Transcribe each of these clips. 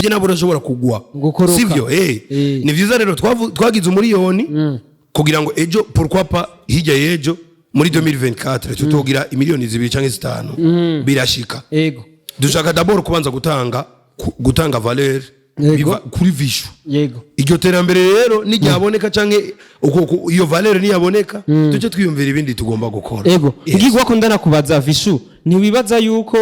Je nabo urashobora kugwa. Gukoroka. Sivyo? Ni vyiza rero twagize umuriyoni kugira ngo ejo, pourquoi pas hirya y'ejo muri 2024, tutogira imiliyoni 2 canke 5, birashika. Dushaka d'abord kubanza gutanga valeur biva kuri Vishu. Iryo terambere rero niryaboneka canke iyo valeur niyaboneka, tuce twiyumvira ibindi tugomba gukora. Ego. Yes. Ngigwa ko ndanakubaza, Vishu, ntiwibaza yuko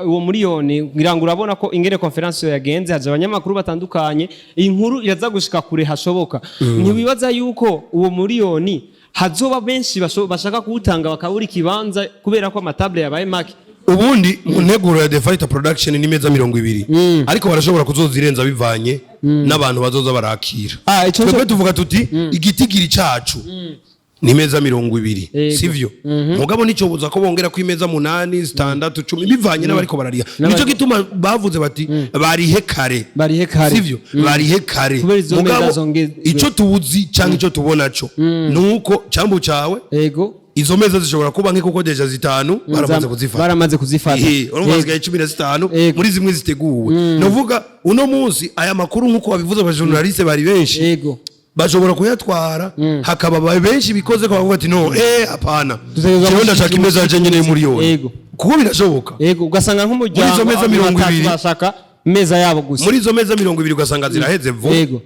uwo miliyoni, ngira ngo urabona ko ingene conférence yagenze, haje abanyamakuru batandukanye, inkuru iraza gushika kure hashoboka, ntiwibaza yuko uwo miliyoni hazoba benshi bashaka kuwutanga bakabura ikibanza kubera ko ama table yabaye make? Ubundi mu nteguro ya The Fighter Production ni meza 20, ariko barashobora kuzozirenza bivanye n'abantu bazoza barakira. Ah, ico Twebwe tuvuga tuti igitigiri cacu ni meza 20. Sivyo? Mugabo nicobuza ko bongera ko imeza 8, 6, 10, bivanye n'abariko barariha. Nico gituma bavuze bati barihe kare. Barihe kare. Sivyo? Barihe kare. Kubera izo meza Mugabo ico tuzi canke ico tubona co nuko cambu cawe, izo meza zishobora kuba nke kuko déjà 5 baramaze kuzifata. Baramaze kuzifata. Urumva hasigaye 15 muri zimwe ziteguwe. Novuga uno munsi aya makuru, nk'uko babivuze, abajournaliste bari benshi, bashobora kuyatwara, hakaba benshi bikoze ko bavuga ati no, hapana, Dutegerezwa jewe ndashaka gushyigikira imeza yanje nyene miliyoni, kuko birashoboka. Ego, ugasanga nk'umuryango Muri izo meza abantu mirongo batatu ibiri. bashaka meza yabo gusa. Muri izo meza 20 ugasanga ziraheze vuba.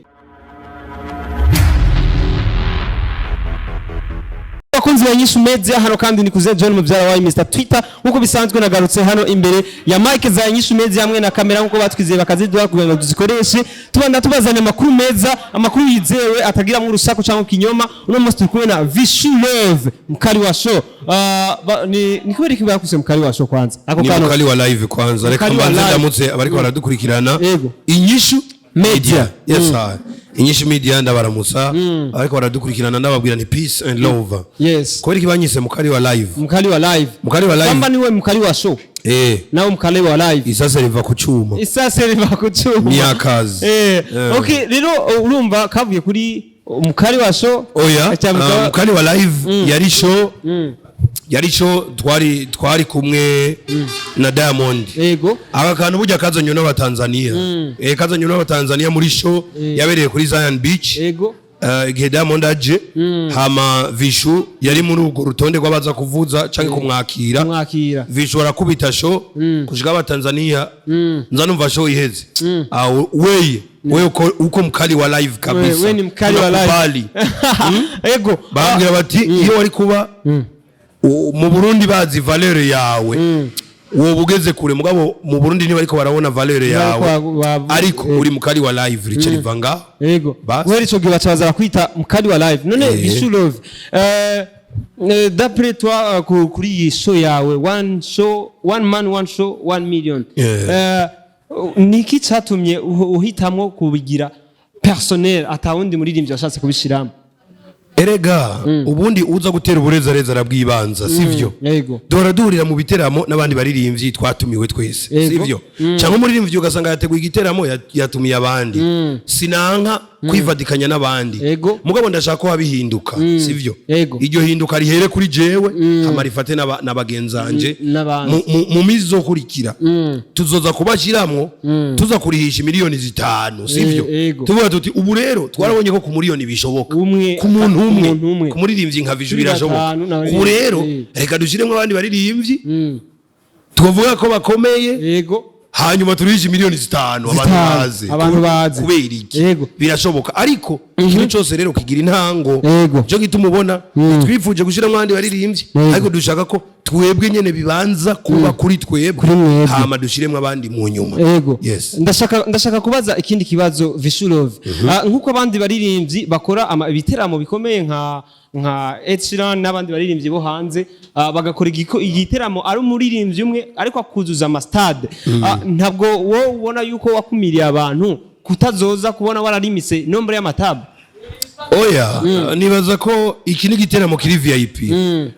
Abakunzi ba Nyishu Media, hano kandi ni kuze John mubyara wawe Mr Twitter. Nkuko bisanzwe nagarutse hano imbere ya mic za Nyishu Media hamwe na kamera, nkuko batwizeye bakaziduha kugira ngo tuzikoreshe, tubanda tubazanye amakuru meza, amakuru yizewe atagiramo urusaku cyangwa ikinyoma. Uno munsi turi kumwe na Vishu Love, mukali wa show. Ni kubera iki bakuse mukali wa show kwanza ako Ni kano? mukali wa live kwanza, reka Mukali wa mbanze live. ndamutse abariko baradukurikirana. Inyishu Media. Yes sir. Inyishu Media, ndabaramutsa abariko baradukurikirana, ndababwira ni peace and love. Kubera iki banyise mukali wa live? Mukali wa live. Mukali wa live. Kwamba niwe mukali wa show. Nawe mukali wa live. Isase riva ku cuma. Isase riva ku cuma. Ni akazi. Okay, rero urumva kavuye kuri mukali wa show. Oya. Cyangwa mukali wa live yari show, yari show twari kumwe na Diamond. Aka kantu burya kazanywe n'Abatanzania, kazanywe n'Abatanzania muri show yabereye kuri Zion Beach. Igihe Diamond aje, hama Vishu yari muri urwo rutonde rw'abaza kuvuza canke kumwakira. Kumwakira. Vishu arakubita show kushika Abatanzania, nza numva show iheze, ah, weye wewe uko mkali wa live kabisa. We ni mkali wa live. Tunakubali. Bambwira bati iyo wari kuba mu Burundi bazi valeur yawe, woba ugeze kure, mugabo mu Burundi ntibariko barabona valeur yawe, ariko uri mukali wa live, rica riva ngaho. Basi. Guhera ico gihe baca baza kwita mukali wa live. None Vishu Love, d'après toi, kuri iyi show yawe, one show, one man, one show, 1 million, niki catumye uhitamwo kubigira personnel, atawundi muririmbyi washatse kubishiramo? Erega ubundi uza gutera uburezareza arabwibanza, sivyo? Yego. Duhora duhurira mu biteramo n'abandi baririmbyi twatumiwe twese, sivyo? Cyangwa umuririmbyi ugasanga yateguye igiteramo, yatumiye abandi. Sinanka kwivadikanya n'abandi, mugabo ndashaka ko habihinduka, sivyo? Iryo hinduka rihere kuri jewe, hama rifate na bagenzanje. N'abandi. Mu mizokurikira tuzoza kubashiramwo, tuza kurihisha miliyoni 5, sivyo? Yego. Tuvuga tuti ubu rero twarabonye ko ku miliyoni bishoboka, Umwe, ku muntu ku umwe, muntu umwe. ku muririmbyi nka Vishu Kuri birashoboka. batanu Ubu rero reka dushyiremo abandi baririmbyi tukavuga ko bakomeye, hanyuma turihishe miliyoni 5, abantu 5, baze. Abantu baze. Kubera iki? Birashoboka, ariko ikintu cyose rero kigira intango. Cyo gituma ubona twifuje gushyiramo abandi baririmbyi, ariko dushaka ko twebwe nyene bibanza kuba kuri twebwe, Kuri mwebwe. hama dushyiremo abandi mu nyuma. Yes. Ndashaka kubaza ikindi kibazo, Vishu Love. Nkuko abandi baririmbyi bakora ibiteramo bikomeye nka Ed Sheeran n'abandi baririmbyi bo hanze, bagakora igiteramo ari umuririmbyi umwe ariko akuzuza ama stade, ntabwo wowe ubona yuko wakumiriye abantu kutazoza kubona wararimise nombre y'ama table? Oya, nibaza ko iki ni igiteramo kiri VIP.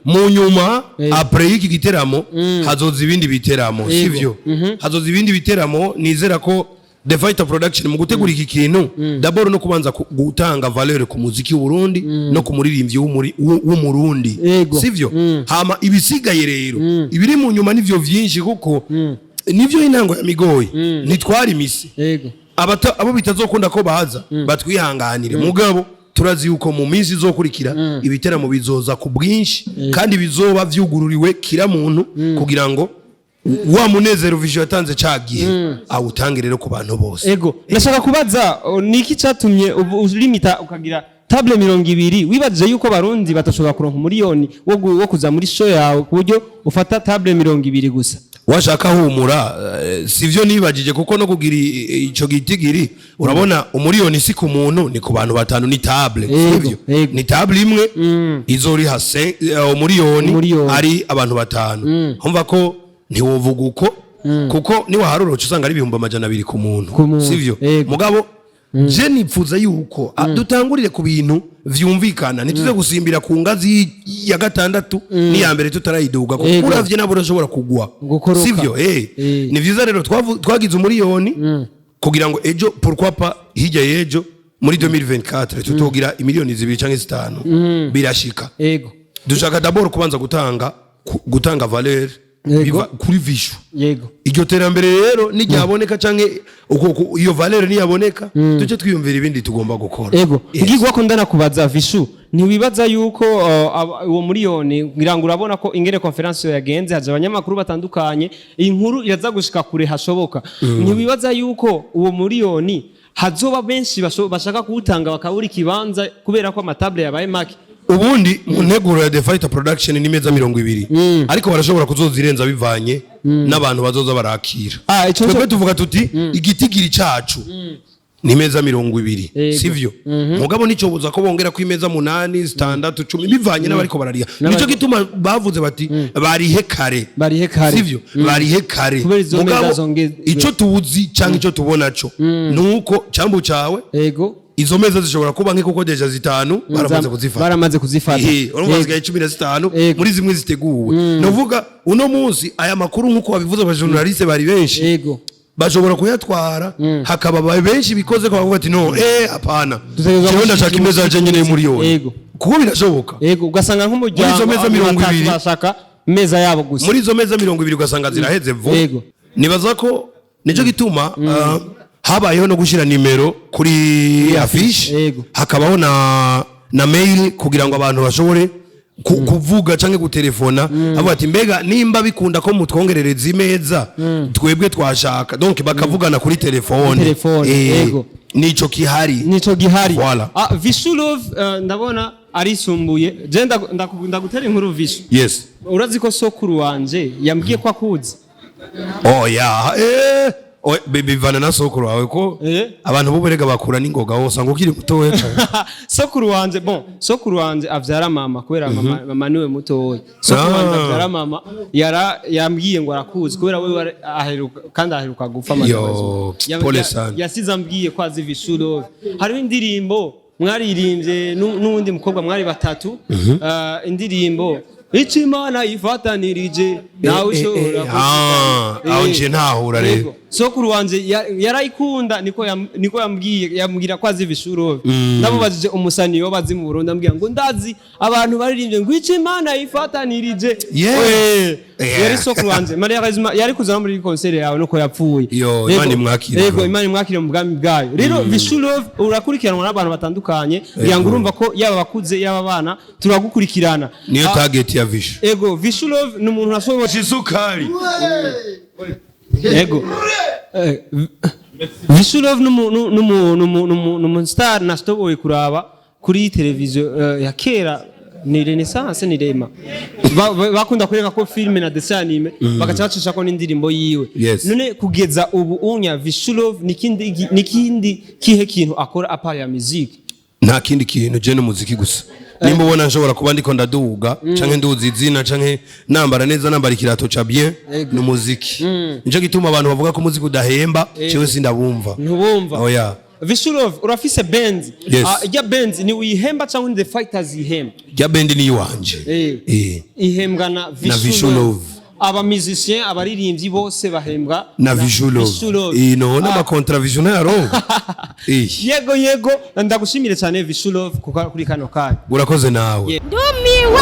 Mu nyuma, après y'iki giteramo, hazoza ibindi biteramo, sivyo? Hazoza ibindi biteramo. Nizera ko The Fighter Production mu gutegura iki kintu, d'abord no kubanza gutanga valeur ku muziki w'Uburundi no ku muririmbyi w'Umurundi, sivyo? Hama ibisigaye rero ibiri mu nyuma nivyo vyinshi, kuko Nivyo, intango ya migoyi ntitwara imisi. Abo bitazokunda ko baza batwihanganire, mugabo turazi yuko mu minsi izokurikira ibiteramo bizoza ku bwinshi kandi bizoba vyugururiwe kira muntu, kugira ngo wa munezero Vichou yatanze ca gihe awutange rero ku bantu bose. Ego, ndashaka kubaza, niki catumye ubu ulimita ukagira table 20? Wibajije yuko Barundi batashobora kuronka umuriyoni wo kuza muri show yawe, ku buryo ufata table 20 gusa? Washaka humura, sivyo nibajije, kuko no kugira ico gitigiri, urabona umuriyoni si ku muntu, ni ku bantu batanu, ni table. Sivyo? Yego. Ni table imwe izoriha umuriyoni. Umuriyoni. Ari abantu batanu, umva ko ntiwovuga uko, kuko niwaharura uca usanga ari 200,000 ku muntu. Ku muntu. Sivyo? Yego. Mugabo je nipfuza yuko dutangurire ku bintu vyumvikana, ntituze gusimbira ku ngazi ya gatandatu n'iya mbere tutarayiduga, kuko uravye nabo urashobora kugwa. Gukoroka. Sivyo? Ni vyiza rero twagize umuriyoni kugira ngo ejo, pourquoi pas, hirya y'ejo muri 2024 tutogira imiliyoni 2 canke 5, birashika. Dushaka d'abord kubanza gutanga valeur biva kuri Vichou. Iryo terambere rero niryaboneka canke iyo valeur niyaboneka, tuce twiyumvira ibindi tugomba gukora. Ego. Yes. Ngigwa ko ndanakubaza, Vichou, ntiwibaza yuko uwo muriyoni, ngira ngo urabona ko ingene conférence yagenze, haje abanyamakuru batandukanye, inkuru iraza gushika kure hashoboka, ntiwibaza yuko uwo muriyoni hazoba benshi bashaka kuwutanga bakabura ikibanza kubera ko amatable yabaye make? Ubundi mu nteguro ya The Fighter Production ni meza 20, ariko barashobora kuzozirenza bivanye n'abantu bazoza barakira. Ah, ico Twebwe tuvuga tuti igitigiri cacu ni meza 20. Sivyo? Mugabo nicobuza ko bongera ko imeza 8, 6, 10, bivanye n'abariko barariha. Nico gituma bavuze bati barihe kare. Barihe kare. Sivyo? Barihe kare. Kubera izo meza Mugabo ico tuzi canke ico tubona co nuko cambu cawe, izo meza zishobora kuba nke, kuko déjà zitanu baramaze kuzifata. Baramaze kuzifata. Urumva hasigaye 15 muri zimwe ziteguwe. Nuvuga uno munsi aya makuru, nk'uko babivuze, abajournaliste bari benshi, bashobora kuyatwara, hakaba benshi bikoze ko bavuga ati no, hapana, Dutegerezwa jewe ndashaka gushyigikira imeza yanje nyene y'umuriyoni. Kuko birashoboka. Ego, ugasanga nk'umuryango Muri izo meza abantu mirongo batatu ibiri. bashaka meza yabo gusa. Muri izo meza 20 ugasanga ziraheze vuba. Nibaza ko nicyo gituma habayeho no gushyira nimero kuri affiche, hakabaho na mail kugira ngo abantu bashobore kuvuga canke gutelefona, avuga ati mbega nimba bikunda ko mutwongerereza imeza, twebwe twashaka, donc bakavugana kuri telefone. Telefone, Nico kihari. Nico gihari. Voilà. Ah, Vichou Love, ndabona arisumbuye. Je ndagutera inkuru, Vichou. Yes. Urazi ko sokuru wanje yambwiye ko akuzi? Oya, oh, bivana na sokuru wawe ko abantu buberega bakura n'ingoga, wose usanga ukiri mutoya cane. Sokuru wanje, bon, sokuru wanje avyara mama, kubera mama niwe mutoya, sokuru wanje avyara mama yambwiye ngo arakuzi, kubera we aheruka, kandi aheruka gupfa Yo, malheureusement. Pole sana. Yasize ambwiye ko azi Vichou Love. Hariho indirimbo mwaririmbye n'uwundi mukobwa, mwari batatu, indirimbo icyo Imana yifatanirije nawe ushobora Aho nje ntahura rero. Yego. Sokuru wanje yarayikunda, niko yambwiye, yambwira ko azi Vichou Love. Ndamubajije umusani yo bazi mu Burundi, ambwira ngo ndazi abantu baririmbye ngo icyo Imana yifatanirije. Yari sokuru wanje. Malheureusement yari kuza muri concert yawe nuko yapfuye. Yo, Imana imwakire. Yego, Imana imwakire mu bwami bwayo. Rero Vichou Love, urakurikiranwa n'abantu batandukanye, kugira ngo urumva ko yaba abakuze yaba abana turagukurikirana. Niyo target ya Vichou. Ego, Vichou Love ni umuntu ashoboye. Isukari. Ego. Vichou Love numu star nashoboye kuraba kuri televiziyo ya kera, ni Renaissance, ni Rema. Bakunda kwereka ko filme na dessin animé, bagaca bacisha ko n'indirimbo yiwe. None kugeza ubu unya Vichou Love nikindi kihe kintu akora à part ya musique? Nta kindi kintu, je n'umuziki gusa. Nimba ubona nshobora kuba ndiko ndaduga canke nduza izina canke nambara neza, nambara ikirato ca bien, ni umuziki. Nico gituma abantu bavuga ko umuziki udahemba, jewe sindabumva. Ntubumva? Oya. Vichou Love, urafise band. Yes. Ah, ijya band ni uyihemba cyangwa ni The Fighters ihemba? Rya band ni iwanje. Ihembwa na Vichou Vichou Love. Love. Aba musicien, abaririmbyi bose bahembwa na Vichou Love. Vichou Love. No n'amakontra Vichou ntayaronka. Yego, ndagushimire cyane Vichou Love kuri kano kanya. Urakoze nawe. Ndumiwe.